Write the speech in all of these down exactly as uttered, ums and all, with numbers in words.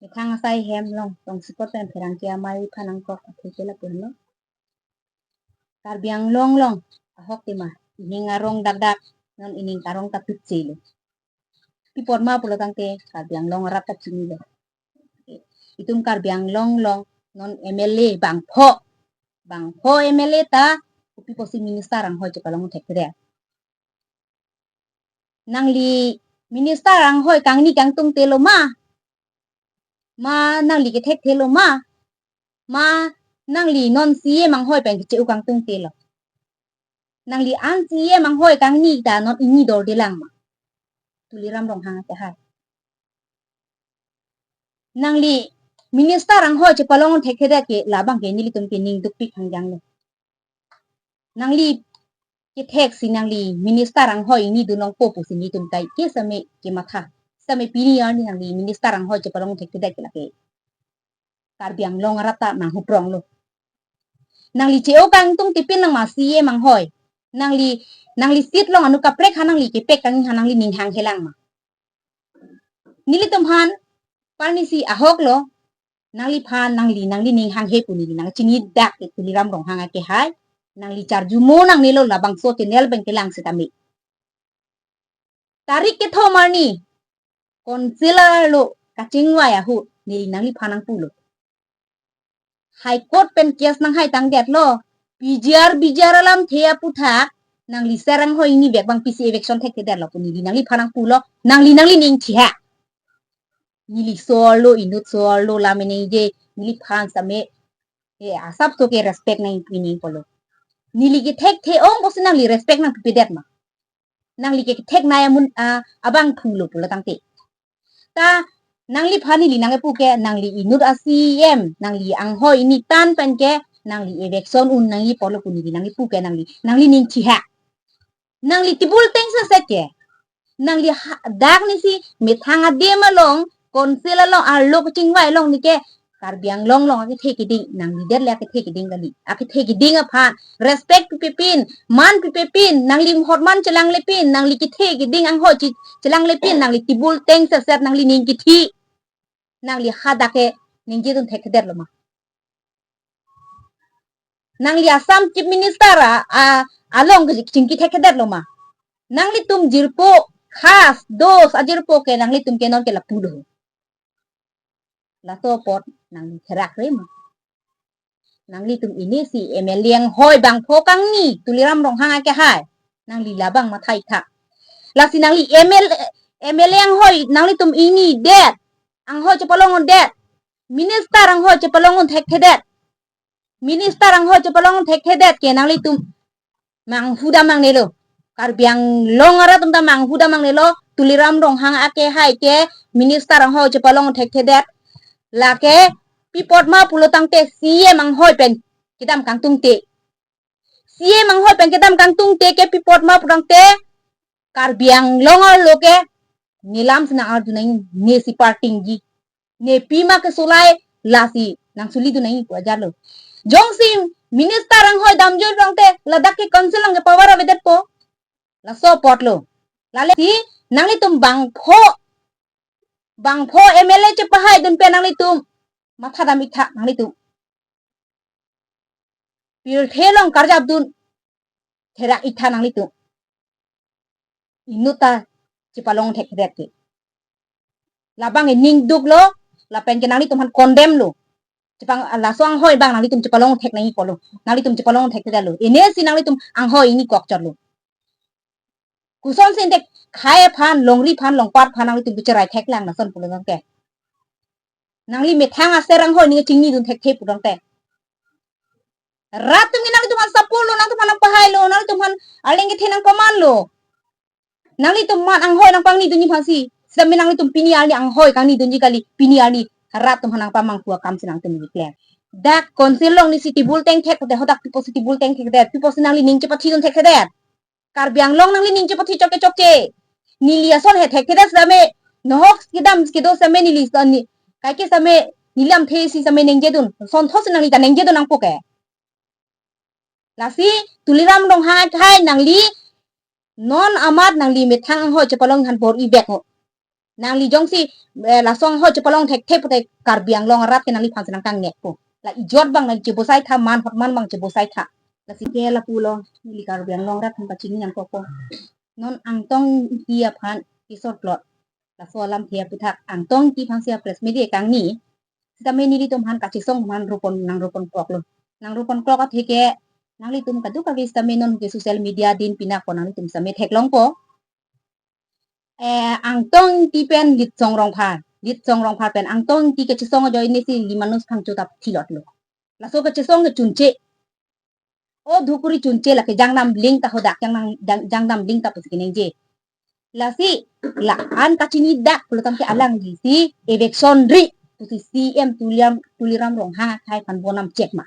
Methang asai hem along, tongsekot pen pherangke amei aphan nangkok athe ke lapu henlo. Karbi Anglong along ahok tema, ining arong dakdak, non ining arong ta pitsi lo. Pi apot ma pulo tangte Karbi Anglong arat ta chinilo. Itum Karbi Anglong along non M L A bangpho, bangpho M L A ta kopi apotsi minister anghoi chepalong thekthedet? Nangli minister anghoi kangni kangtungte lo ma? Ma nangli kethekthe lo ma? Ma nangli non C E M anghoi pen keche-o kangtungte lo? Nangli an C E M anghoi kangni ta non ingni dordelang ma? Tuliram Ronghang akehai. Nangli minister anghoi chepalong thekthedet ke labang ke nelitum ke ning dukpik hangjang lo. Nangli ketheksi nangli minister anghoi ingni dun longpo pusi nelitum kaike same kematha. Same pini arni nangli minister anghoi chepalong thekthedet ke lake Karbi Anglong arat ta manghuprong lo. Nangli che-o kangtungte pin nang ma C E M anghoi? Nangli, nangli seat along anu kaprek ha nangli kepek kangni ha nangli ning hanghelang ma? Nelitum aphan parnisi ahok lo, nangliphan, nangli, nangli ning hanghe pu neli nangchinidak ke Tuliram Ronghang akehai. Nangli charjumo nangnelo labangso channel pen kelang setame. Tarik kethom arni, council arlo kachingvai ahut, neli nangliphan nangpulo. High Court pen case nanghai tangdetlo, P G R, B G R alamthe aputhak, nangli ser anghoi ingni bek bang pisi eviction thekthedetlo pu neli nangliphan nangpulo, nangli, nangli ning chiha. Neli so-arlo, inut so-arlo, lam ningje, neliphan same, eh, asap so ke respect nangpi nangpo lo. Neli kethekthe ong pusi nangli respect nangpipedet ma? Nangli kethek nai amun, ah, abangphu lo pulo tangte. Ta nangliphan neli nangkepu ke, nangli inut a C E M, nangli anghoi ingni tan pen ke, nangli eviction un nangji apotlo pu neli nangkepu ke, nangli, nangli ning chiha. Nangli tebul teng seset ke. Nangli ha-, dak nisi methang adim along, council along, arlo kachingvai along neke Karbi Anglong along akethe keding, nangli det le akethe keding kali. Akethe keding aphan respect pipepin, man pipepin, nangli hotman chelanglepin, nangli kethe keding anghoi che-, chelanglepin, nangli tebul teng seset, nangli ning kethi. Nangli hadak ke ningjedun thekthedetlo ma? Nangli Assam Chief Minister a, a, along ke chingki thekthedetlo ma? Nanglitum jirpo, khas, dos ajirpo ke nanglitum ke non ke lapu do. Laso apot nangli therakre ma? Nanglitum ini si M L A anghoi bangpho kangni, Tuliram Ronghang akehai. Nangli labang mathai tha. Lasi nangli M L A, M L A anghoi nanglitum ingnidet, anghoi chepalongdet, minister anghoi chepalong thekthedet, minister anghoi chepalong thekthedet ke nanglitum manghudam nangnelo. Karbi Anglong arat atum ta manghudam nangnelo, Tuliram Ronghang akehai ke minister anghoi chepalong thekthedet. Lake pi apot ma pulo tangte C E M anghoi pen kedam kangtungte. C E M anghoi pen kedam kangtungte ke pi apot ma pulo tangte Karbi Anglong arlo ke ne lam si nang-arju nang, ne si partingji. Ne pima kesolai lasi nangsolidun nangji pu ajar lo. Jongsi minister anghoi damjoi pulo tangte ladak ke council along ke power avedetpo. Laso apot lo. Lale si nanglitum bangpho, bangpho M L A chepahaidun pen nanglitum mathadam ik tha nanglitum. Pirthe along karjapdun therak ik tha nanglitum. Inut ta chepalong thekthedet ke. Labang ke ning duklo, lapen ke nanglitum aphan condemn lo. Chepang, laso anghoi abang nanglitum chepalong thek nangji apotlo. Nanglitum chepalong thekthedetlo. Ini si nanglitum anghoi ingni kokchotlo. Kosonsi inte khai aphan, longri aphan, longpat aphan nanglitum bicharai theklang lason pulo tangte. Nangli methang aser anghoi ning chingnidun thekthe pulo tangte. Rat atum ke nanglitum aphan support lo, nanglitum aphan nangpahailo, nanglitum aphan arleng kethe nangpamanlo. Nanglitum aphan anghoi nangpangnidunji aphansi. Sitame nanglitum pini arni anghoi kangnidunji kali, pini arni rat atum aphan nangpamanghu akam si nanglitum keklem. Dak council along nisi tebul teng thek, hote hadak pi apotsi tebul teng thekthedet, pi apotsi nangli ning chepathidun thekthedet. Karbi Anglong nangli ning chepathi chokche chokche. Neli ason he thekthedet sitame, nohok kedam kedo sitame neli, ni, kaike sitame neli lamthe si sitame ningjedun. Sontho si nangli ta ningjedun nangpo ke. Lasi Tuliram Ronghang akehai nangli non amat nangli methang anghoi chepalong aphan bor-ivek ho. Nangli jongsi eh, lason ho chepalong thekthe pute Karbi Anglong arat ke nangliphan si nangkangnek po. La ijot abang nangchebosai tha, man hot man abang chebosai tha. Lasi ke lapulo, neli Karbi Anglong arat aphan pachini nangkokpo. Non Angtong Engti aphan kesor plot. Laso alamthe aputhak Angtong Engti aphan si press meet kangni. Sitame nelitum aphan kachesong aphan ropon nang roponkloklo. Nang roponklok atheke nanglitum kadokave sitame non ke social media din pinak po, nanglitum sitame theklongpo. Eh, Angtong Engti pen Litsong Rongphar, Litsong Rongphar pen Angtong Engti kachesong ajoine si Limanus Phangcho ta thilotlo. Laso kachesong ke chunche. O Dhukuri chunche, lake jangdam ling ta hodak, jangdam, jang-, jangdam ling ta pusi keningje. Lasi la-an kachinidak pulo tangte alangli si eviction ri pusi C M Tuliram, Tuliram Ronghang akhai aphan bonam chek ma.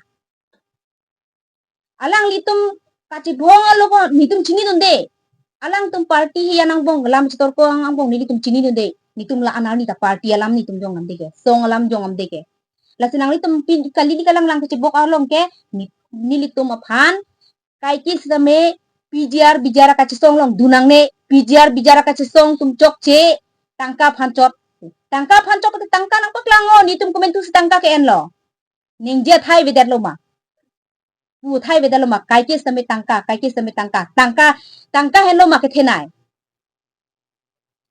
Alanglitum kachibong alo ko netum chinidunde. Alangtum party hiya angbong, lam chitor ko angbong nelitum chinidunde. Netum la-an arni ta party alam netum jongdamde ke, song alam jongdamde ke. Lasi nanglitum pin kali di kalang lang kachibok along ke, ni-, nelitum aphan kaike sitame P G R B G R kachesong along dun nangne, P G R B G R kachesong atum chokche, tangka aphan chot. Tangka aphan chot, tangka nangpaklang o, netum komantu si tangka ke-enlo. Ningje athai avedetlo ma. Pu athai avedetlo ma, kaike sitame tangka, kaike sitame tangka, tangka, tangka henlo ma kethenei.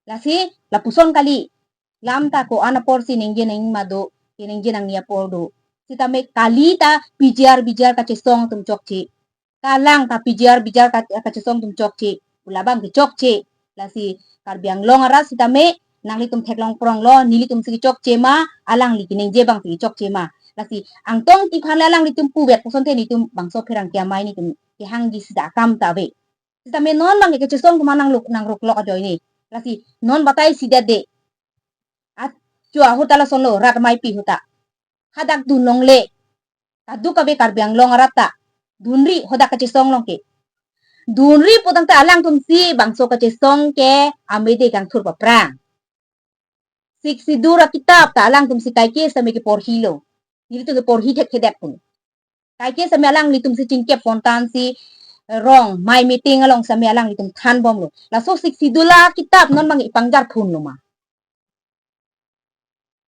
Lasi lapuson kali. Lam ta ko-an apor si ningje nangji ma do, keningje nangji apor do. Sitame kali ta P G R B G R kachesong atum chokche. Kalang ta P G R B G R ka-, kachesong atum chokche. Pu labang ke chokche. Lasi Karbi Anglong arat sitame nanglitum theklong pronglo, nelitum si chokche ma, alangli keningje abang si chokche ma. Lasi Angtong Engti aphan le alanglitum puvet puson te netum bangso pherangke amei netum kehangji sida akam ta ave. Sitame non abang ke kachesong atum nang luk, nang roklok ajoine. Lasi non batai sidetde. Achu ahut ta lasonlo, rat ameipi ahut ta. Hadak dun longle. Kadokave Karbi Anglong arat ta dunri hadak kachesong along ke. Dunri pu tangte alangtum si bangso kachesong ke amede kangthur paphrang. Sixth Schedule akitap ta alangtum si kaike sitame keporhilo. Nelitum keporhi thekthedet pun. Kaike sitame alanglitum si chingkep pontan si rong mai meeting along sitame alanglitum thanbomlo. Laso Sixth Schedule akitap non abang ipangjar phunlo ma.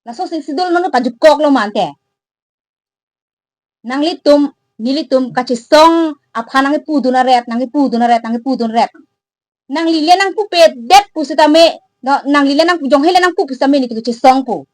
Laso Sixth Schedule non pajukkoklo ma ante. Nanglitum, nelitum kachesong aphan nangkipu dun aret, nangkipu dun aret, nangkipu dun aret. Nangli le nangpupedet pusitame, no, nangli le nang jonghe le nangpu pusitame netum kachesong pu.